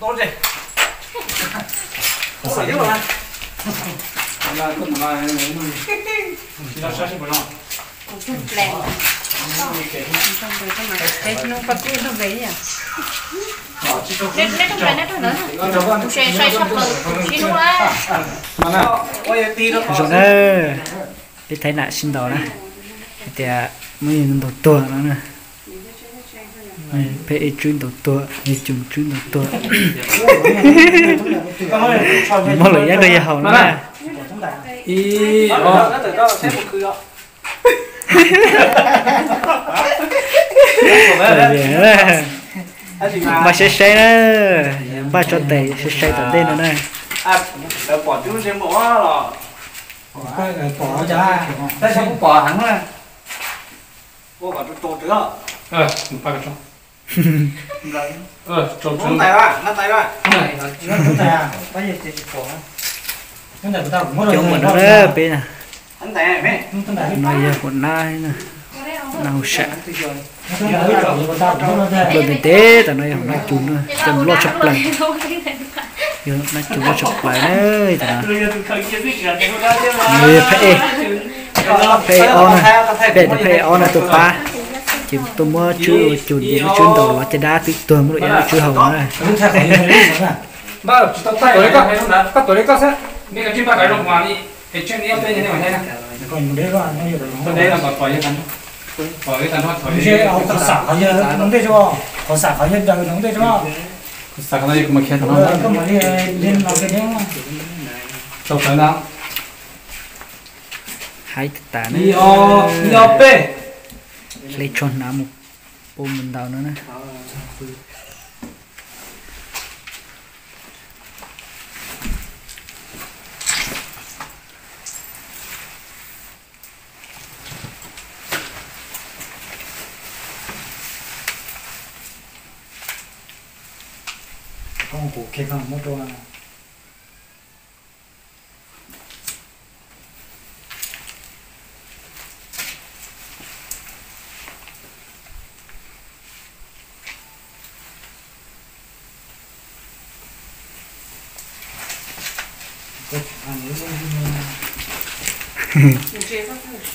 Zoo na, peb thaij nam sib ntaus na, hais tias muab yawg ntaus tuag no na. Peb ib tswb ntaus tuag, yawg Cus tswb ntaus tuag. Muab lawm yab koj yawg haus na. Npaj saib saib na, npaj tso tes saib saib tom ntej no na. Coob mus no peb na. No yog hua nab na, nab hauv sam. Loj ntev ntev tas no yog hua nab Cus na, coj mus loj tshaj plaws. Yog nab Cus loj tshaj plaws na tas no. Nws yog phab ej, phab ej ob na, peb tus phab ej ob no tuaj pab, ces tuaj muab tswb ua Cus ces muab tswb ntaus los caj dab twb tuag muab lawm yab tswb haus na. Haib tas tas na. Hle tsho hnav mus pub mus ntaus no na.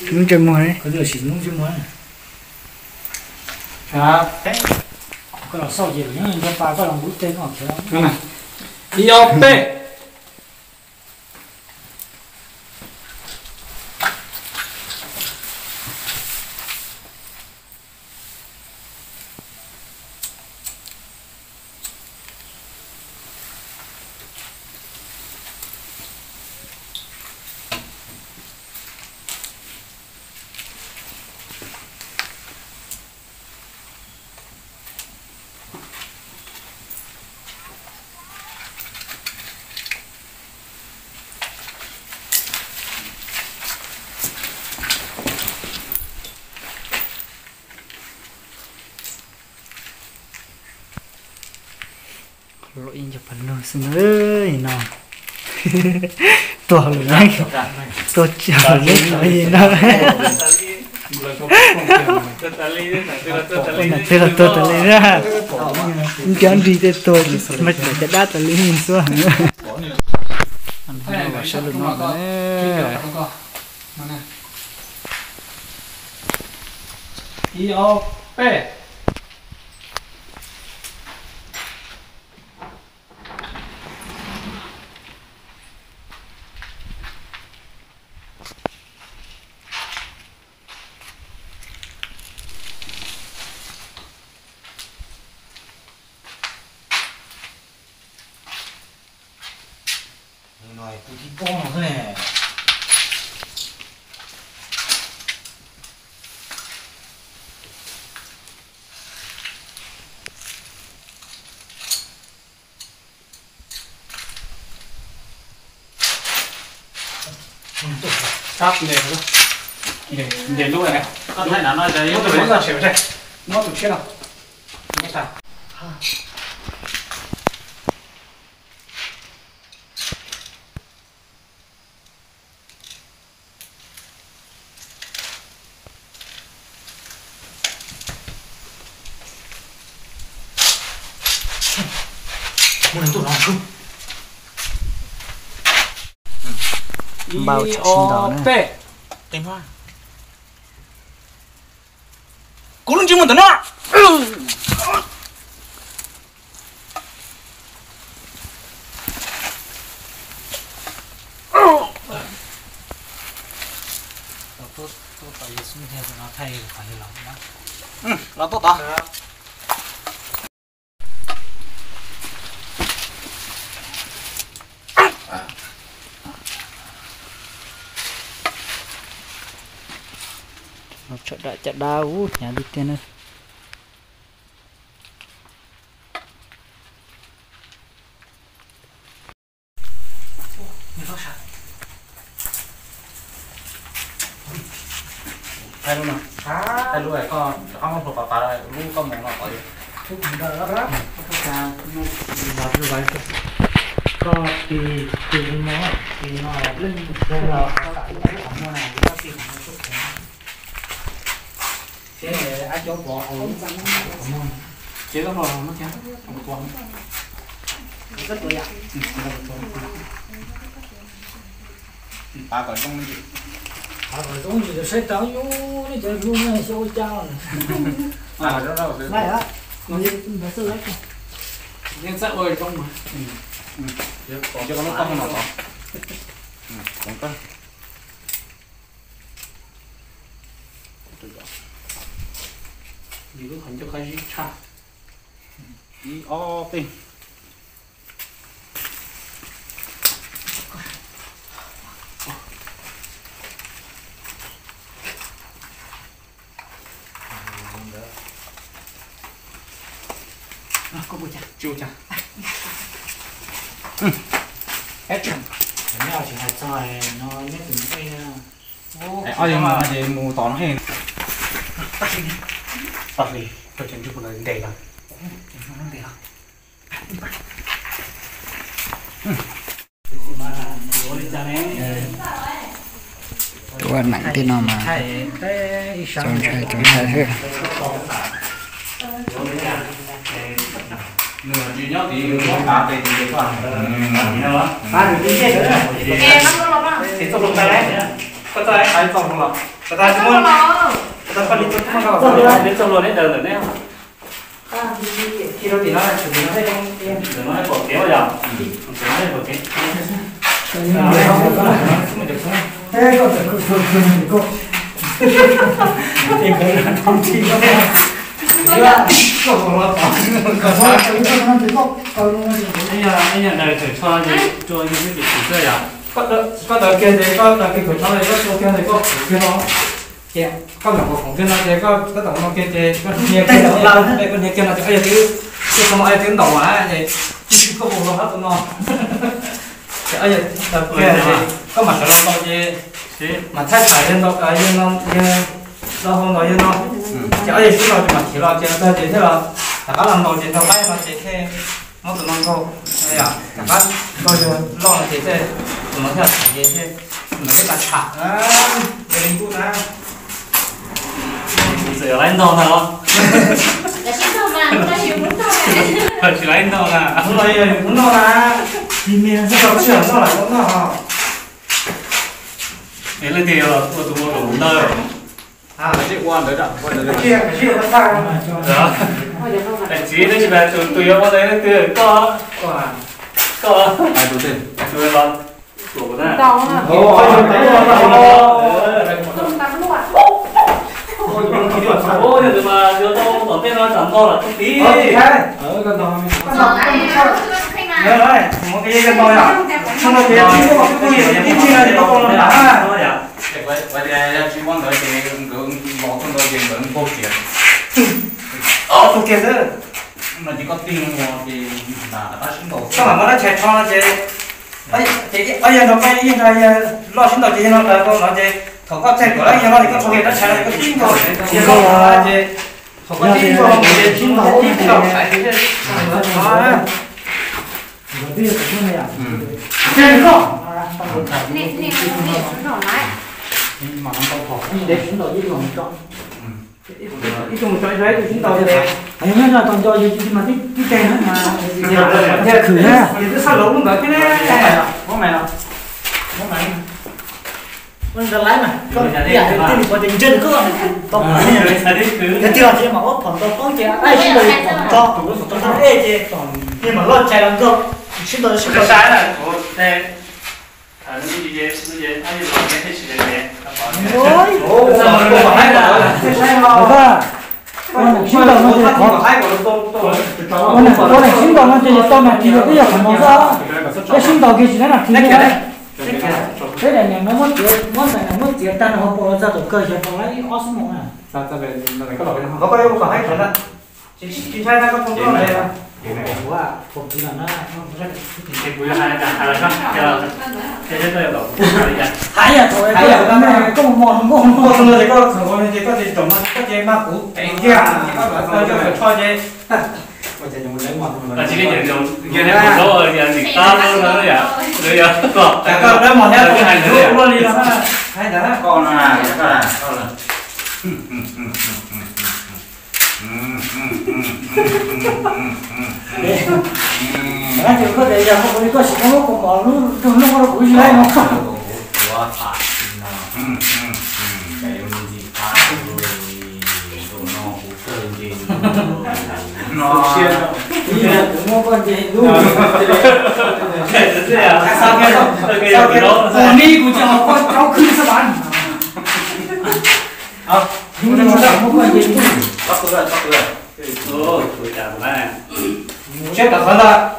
Hnub ntsej muag. Ib ob peb. Los ib co pag lug xwb na no. Tuag lawm, tuag tsis los li no. Twb los tuag tas li na. Nco nrig tej tuag mas cov dab tas li xwb. Saib lus no ntawd. Ib ob peb. Sab ntes, ntes lub, muab tus tshiab no, muab tus tshiab no. Npau tsam sib ntaus na. Kuv lub ntsej muag ntawm no. Los tuaj tod. Los tso dam caj dab ub hnyav li tiag na. Thaij lub no, thaij lub koj rov qab muab hluas pav pav lub koj mus no qhov yog. Koj tig tig li no, tig no, leej twg los qhov muag na, koj tig qhov muag. Ces koj los muab thiab. Pav kom zoo li. Pav kom zoo li saib tau yus nej cov hlub no xyov ua cas. Pav kom zoo na. Yeej txawj ua zoo mas. Cov lub toj no tod. Nws lub qhov ncauj qab zib tshaj. Ib ob peb. Tsis ua cas. Action. Neb tsis hais txog no neb tus neb. Ob yog mus no ces mus tom no. Tab sis koj tseem ntsib kuv ntawd ntes lawm. Tua neem tej no mas txaus ntshai txaus ntshai thiab. Koj daws kiag ces koj daws kiag khaum tsho ces koj tua kiag ntawm koj kiag no. Ces koj zaum khaum kiag no ces koj tab tom no kiag ces koj hnia kiag, koj hnia kiag no ces yog twb, koj tau no yog twb ntaus mas ces koj ua hauv tus no. Ces yog kiag ces koj mam sawv los ntaus ces mam thaij tsam yawg ntaus, yawg no, yawg los hau ntaus yawg no. Ces ob yawg sib ntaus ces mam chim los ces tag ces thiaj los rov qab los ntaus ces ntaus qab no ces thiaj muab tus no nkaug. Rov qab ntaus yawg loj no ces thiaj tus no thiaj thaum ces thiaj tus no thiaj tau tsham. Yog li ntuj na. Txawm laib ntaug ntag los? Tsis laib ntaug na. Hnub no yog yus hnub noj na. Tsis yog noj lawm tau noj. Es leej twg yuav ua tus ua kaum ntawd? Txiv, neb tsis pais tus, tus yuav ua ntawd leej twg? Koj. Koj. Tus los. Yog tus mas yuav tau tom tej no tsam ntau lawm tus txiv. Tsis muaj ntawd ces nkawd los txog ntawd ces nkawd nkaug tias, ob tug kiag xwb. No ces koj tig mus ces koj mam muab dab tshais rho no ces, ces ob yawg nrog koj ib yawg nrog yawg loj sib ntaus ces yawg no daws tau no ces thaum koj txaig kom lawv yawg no ces koj rho kiag dab tshais no ces koj tig nkaug ces loj no ces thaum koj tig nkaug ces sib ntaus ib tug tshais ces thiaj li no. Ib tug mus tso ib tug sib ntaus. Nyob no tau nco yus tsis mas tib teg na. Khwv na. Yus twb xav lov lub ntawd thiab ne. Muab mas los. Muab mas. Ua nta laib mas. Koj ib yam li tij li puav tes ntseeg koj. Yog tiag ces mas ua phom ntau poob ces ai sib ntaus phom ntau. Ua ej ces tig mas loj tshais los nkaug. Sib ntaus sib ntaus. Ua neeg sib ntaus no ces qhov, ua neeg, ua neeg sib ntaus no ces yog tau nas this los twb yog qhov no xwb. Peb sib ntaus kiag tsis tau nas this li. Peb daim neeg no muab txiav, muab daim neeg muab txiav tag no ho pom txog thaum kawg xyov tau lawm ib ob xuab moos na. Tsis ntshai na, koj pom koj ntawd. Hais yam thaum koj mus mos nkauj, koj ces mas kuv teev kiag, koj coj kawm tsho ces. Tsis li ces nim tab no yom, yog, yog, koj dawb mos thiab, hais ntawd luaj li no na. Hais ntawd koj na, koj na. Ces koj tias yog koj ua li koj tsis muab kuv mos lub nroog noj rau kuv ib leeg no. Kuv muab koj nce ntuj. Ua ni kuv tsis hos koj rau khwb xab pas. Muab koj nce ntuj.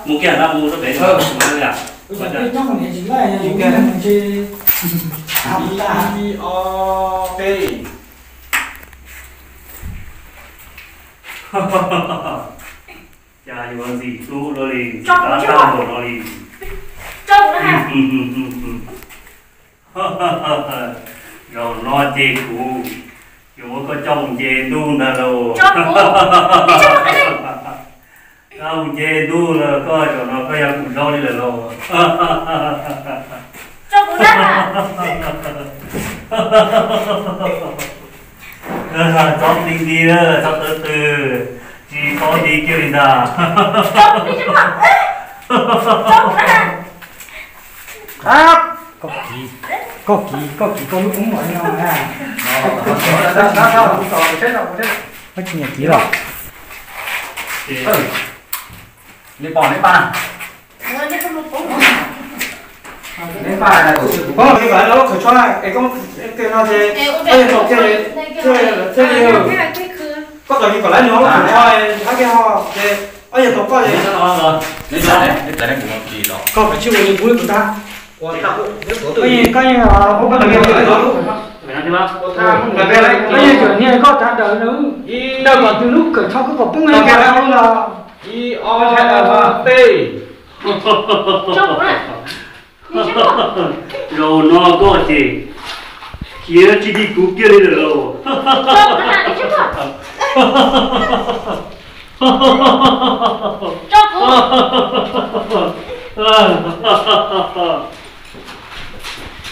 Mus kiag na, mus rau pem. Ib, ob, peb. Cas yuav ntxim hlub luaj li, tab tag npaum no li. Zaum no ces kuv yuav muab koj coj mus nce ntuj ntag lauj. Coj mus nce ntuj lawm koj, zaum no koj yog kuv zaub li lawm lauj. Txhob nti nti, txhob tawv tw, tsis txhob nti kiag li ntag. Koj kiv, koj kiv koj lub koob los li no na. Koj tsis nyiam kiv los? Neb pom, neb pom. Neb pom, koj los li kom lawv lub khaws tsho es koj no ces koj yog tau kiag thiaj li. Koj los li kom lawv nyob lub khaws tsho hab kiag ho ces ob yog tau koj li. Koj kav tsij ua li kuv li kuv tag. Koj yeej, koj yeej, koj yeej cuam niag koj tag ntawd na. Ntawm kom tus lub khaws tsho koj kom poob li los. Ib, ob, peb. Zaum no koj ces khiav tsis dim kuv kiag li lawm lauj.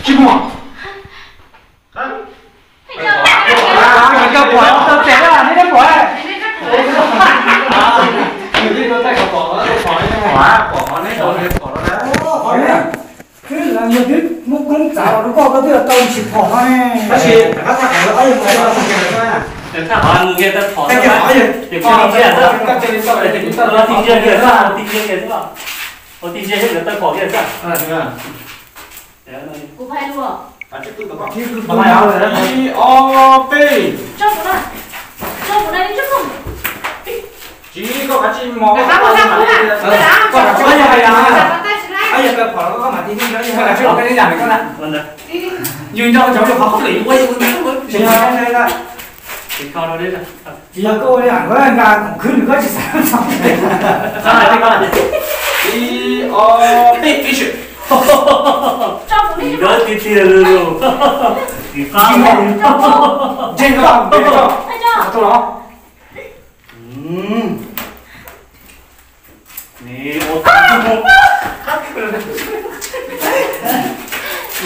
Tsis muaj. Koj pom tau tes na, neb pom. Twb yog twb muab koob txav los rau koj, koj twb tau tsis pom no ne. Tab sis ua tij ntsiag kiag xwb, ua tij ntsiag kiag xwb, ua tij ntsiag kiag xwb. Ib, ob, peb. Tsis, koj kav tsij mos koj, koj kav tsij hais yam, yog koj phom los koj mam tig, koj kav tsij los peb yam koj na. Yus nco cov yus qhov hauj lwm ua yus ua ntawd. Tsis yog koj ua li, koj nqa khoom khwb nws koj tsis xav. Ib, ob, peb, action. Nkawd tiag tiag li lauj. Ntseeg koj, ntseeg koj. Tau los.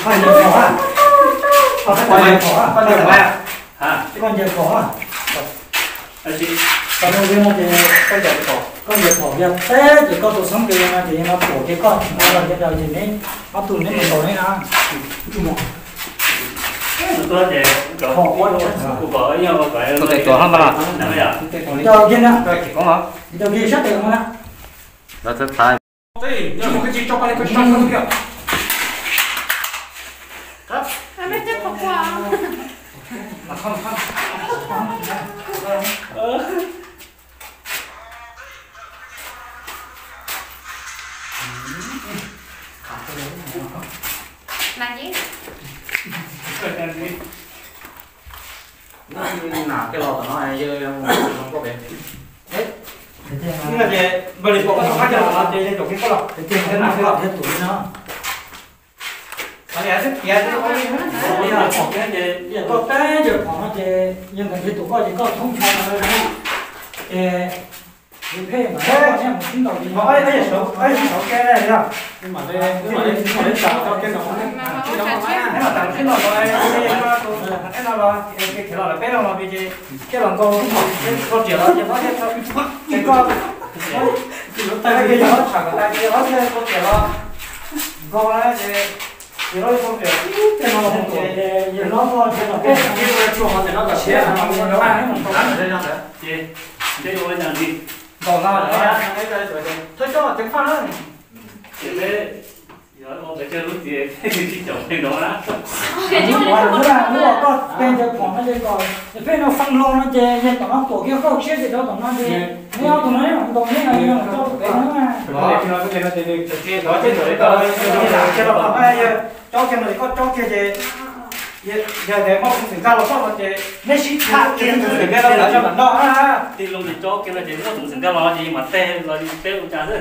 Koj nce phom a. Koj nce phom a. Koj nce phom a. Tau no ces koj ncaim phom, yog teb ces koj tus xoob tes no ces yog no tuam ces koj tsis nqa los ces daws ces neb ob tug neb mus ntaus neb na. Tus tes tuam hab mas. Tus tes tuam kiag na. Tus kiag sab tes no na. Nam kiag los tom no, zoo koj pem. Ces npawg Lis pom koj tom qab kiag los no ces yeej caum kiag koj los. Ces nam kiag los thiab tus li no. Qhov li xwb tiav xwb, qhov li xwb tiav ces koj teb ces phom no ces yog nkawd thiaj tus koj ces koj thoob ncho no na. Ces yus pheej mas koj thiaj mus sib ntaus li no. Saud ke yog. Neb mam tas sib ntaus no, neb no los khiav los lawm peb no los ces thiaj los nkaug, koj riam los ces thiaj, ces koj, ces yog tsham kom tas ces yog txiav los nkaug na ces yog tau riam, ces yog no ces yog no tsuas hov ntawm no kom siav no, nkaus no, thawj coj ceev faj na. Ces peb yog ua peb coj lub txiv, peb tsis caum peb nrov na. Lub uas koj pe ntawd phom no ces kom peb no feej hlo no ces yog tom no tuam kiag koj siab ces rau tom no ces neb ob tug no neb mam ntaus neb no, yog coj tus pem no na. Cob kiag no ces koj cob kiag ces yog tias muaj peev xwm nkag los soj no ces neb sib tham kiag peev xwm nkag los soj mam noj na. Tij Loo tias cob kiag no ces muaj peev xwm nkag los no ces yeej mam teg los peb ua cas xwb.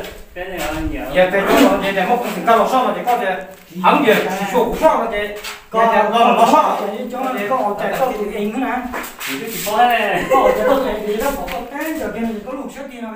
Yog tias cob los ces muaj peev xwm nkag los soj no ces koj tias heev tias tsis tshua kuv soj no ces koj los los soj. Koj ua cas koj tus eev na. Koj ua cas koj tus eev ces koj pom koj teb ntawd kiag no ces koj lub siab ti no.